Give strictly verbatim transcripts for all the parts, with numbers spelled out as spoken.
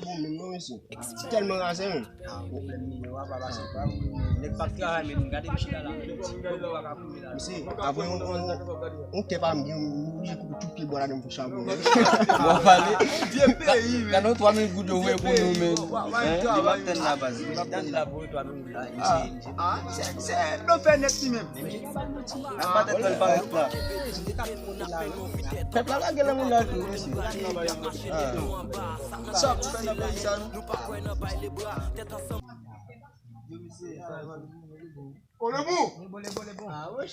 Bon, menm non, mesye. Tèlman razè, men. Ah, pwoblèm li yo a, papa, se pa ou. Nèg p ap travay, men gade misye la, la, menm ti bòb pa ka koule la. Mesye, apre yon, yon, yon kè pa m gen, m oblije koupe tout pye bwa ladan m pou chabon. W ap pale. Vye peyi, men. Gade yon twa mil goud yo voye pou nou, men. Hein? Li p ap tann la, baz. Li p ap tann la pou yon twa mil goud la, mesye. Ah, se, se blofè nèt li menm. Nan pa tèt mwen parèt la. Pèp la lage nan moun la tou, mesye. Ah. Sa ap fè nan peyi sa, nou? Ô, Lebou!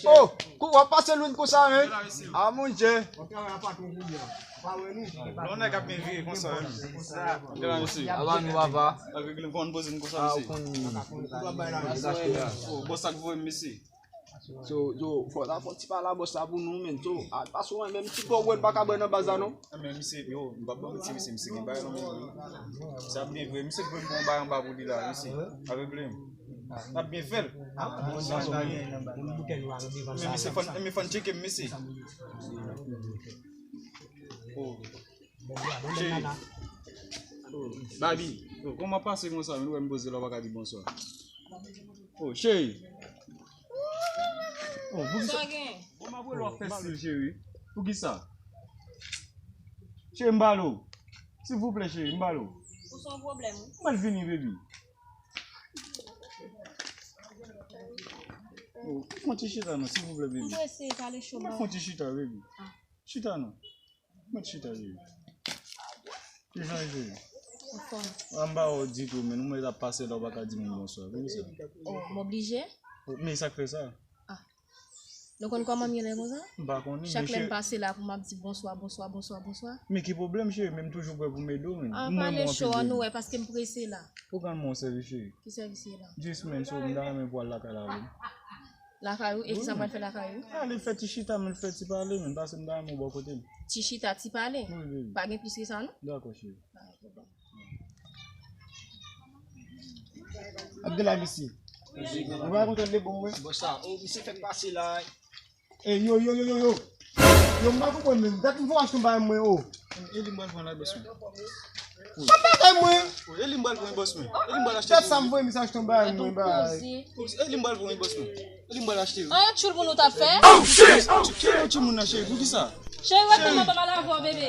Ô, kou w ap pase lwil konsa, men? Ah, mon Dye! Yon nèg ap byen vire konsa, wi. Aba nou, papa. Ak regle, konn poze n konsa, misye. Oh, bòs la k voye m, mesye. So, yo, fò ta fè yon ti pale a bòs la pou nou, men. So, a, pa sou mwen, menm ti pògwèl pa ka bwè nan baz la, non. Ah, men misye, yo, m p ap ba w manti, misye, misye gen bagay nan men l, wi. Sa byen vre, misye voye m pou yon bagay anba pou li la, misye. Avèk li. N ap byen fè l. Men misye fò n, men fò n tcheke m, mesye. Oh. Cheri. Oh, Babi. Oh, kòman pase konsa, men ou wè m poze la, ou pa ka di bonswa. Oh, cheri. Oh, poukisa? Sa gen? Bon, m ap rele w ap fè stil, cheri. Poukisa? Cheri, m pale w. Silvouplè, cheri, m pale w. Ou se yon pwoblèm, wi. M al vini, baby. Oh, fè yon ti chita non, silvouplè, baby. M prese, pale cho. Fè yon ti chita, baby. Ah. Chita non. Mèt chita, cheri. Kijan w ye, cheri? Anfòm. A, m pa wè w ditou, men ou mèt ap pase la, ou pa ka di moun bonswa. Poukisa? Oh, m oblije? Oh, men sa k fè sa? Ah. Nou konn kòman m ye lè konsa? M pa konnen, men chak lè m pase la pou m ap di bonswa, bonswa, bonswa, bonswa. Men ki pwoblèm, cheri? Men m toujou prè pou m ede w, men. Ah, pale cho an, nou wè, paske m prese la. Ou rann mwen yon sèvis, cheri? Ki sèvis ye la? Jis, men, so, m ta renmen pou w al lakay la avè m. Lakay ou? E kisa m pral fè lakay ou? Ale fè ti chita, men fè ti pale, men pase m ta renmen w bò kote m. Ti chita, ti pale? Wi, wi, wi. Pa gen plis ke sa, non? Dakò, cheri. Pa gen pwoblèm. Ap de la, mesye. Ou pa kontan de bon, wi. Bon, sa, oh, misye fèk pase la. Ey, yo, yo, yo, yo, yo. Yo, m pa konprann menm. Dat m fè w achte yon bagay mwen, oh. E li m pral pran la, bòs mwen. Sa bagay mwen. E li m pral pran, bòs mwen. E li m pral achte. Dat sa m voye misye achte yon bagay mwen, bagay. E li m pral pran, bòs mwen. E li m pral achte. An, yon tchoul pou nou t ap fè? Oh, shit! Cheri, yon timoun nan, cheri, poukisa? Cheri, wè kòman papa lave w, bebe.